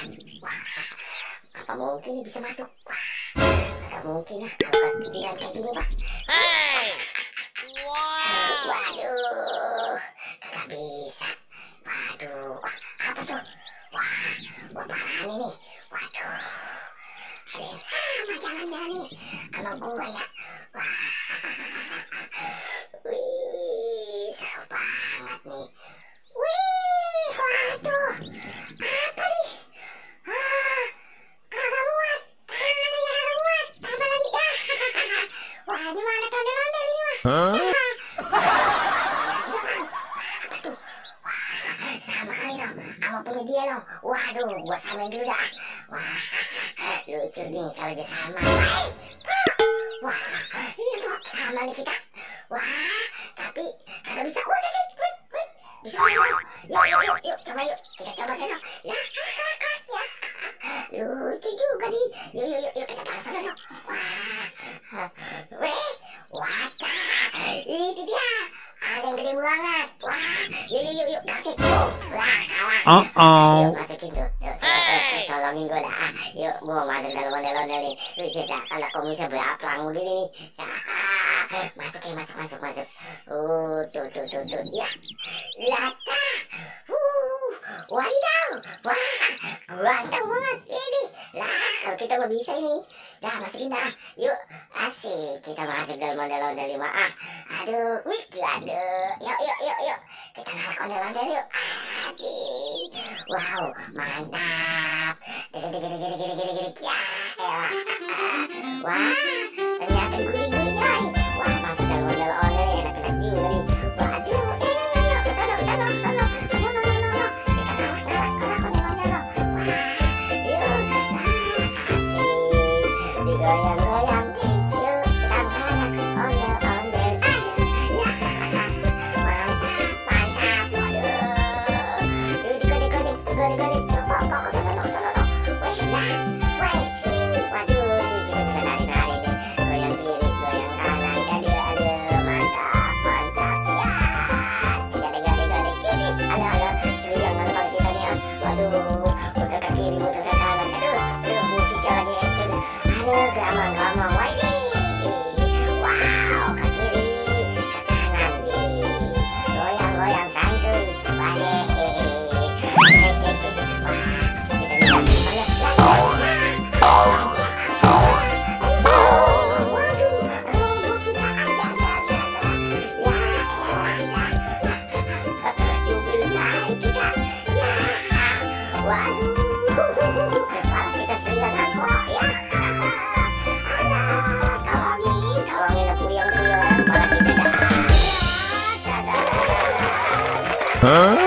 ya. Wah, apa mungkin ini bisa masuk? Wah, nggak mungkin lah kalau ketinggian kayak gini, Pak. Hey! Wow! Waduh, nggak bisa. Waduh, wah, apa tuh? Wah, wah apaan ini? Waduh, ada yang sama jalan-jalan nih sama gua ya. Wah, wih, seru banget nih. Wih, waduh, apa nih? Ah, kagak muat, tangannya kagak muat, tambah lagi ya. Wah, ini mana ondel-ondel ini mah? Sama kali dong, sama punya dia dong. Waduh, gua samain dulu dah. Wah, lucu nih kalau dia sama. Wah, ini kok sama nih kita. Wah, tapi kagak bisa. Wait. Bisa nggak? Yuk, coba yuk. Kita coba sana. Ya, lucu juga nih. Yuk, kita taruh sana dong. Wah, wadah, itu dia. Ada yang gede banget. Wah, yuk, kasih. Wah, kalah. Yuk, masukin tuh. Tolongin gue dah. Yuk, gue masuk dalam ondel-ondel nih. Bisa dah, kalau kamu bisa beraplang begini nih. Masuk. Tuh. Ya, lata. Wadidaw. Wah, ganteng banget. Ini. Lah, kalau kita mau bisa ini. Dah, masukin dah. Yuk, asik. Kita masuk dalam ondel-ondel nih, Mak. Aduh, wih, aduh. Yuk. Kita naik ondel-ondel yuk. Adik. Wow, mantap. Gede. Ya, elah. Wah, ternyata guling-guling, coy. Wah, masuk dalam ondel-ondel enak-enak juga nih. Waduh, yuk. Ke sana. Kita naik ondel-ondel. Wah, yuk. Asik. Digoyang-goyang. Yuk, sang-sang. Ondel-ondel. Ya. Mantap. Waduh. Digoyang. Pokok sana. Wih, sih. Waduh, kita bisa nari-nari nih. Goyang kiri, goyang kanan. Aduh, mantap. Ya. Gede kiri. Aduh. Serius nggak kalau kita nih. Waduh, muter ke kiri, muter ke kanan. Aduh, musiknya lagi. Aduh, gampang. Wah, ini. Wow, ke kiri, ke kanan. Goyang santuy. Waduh. Huh?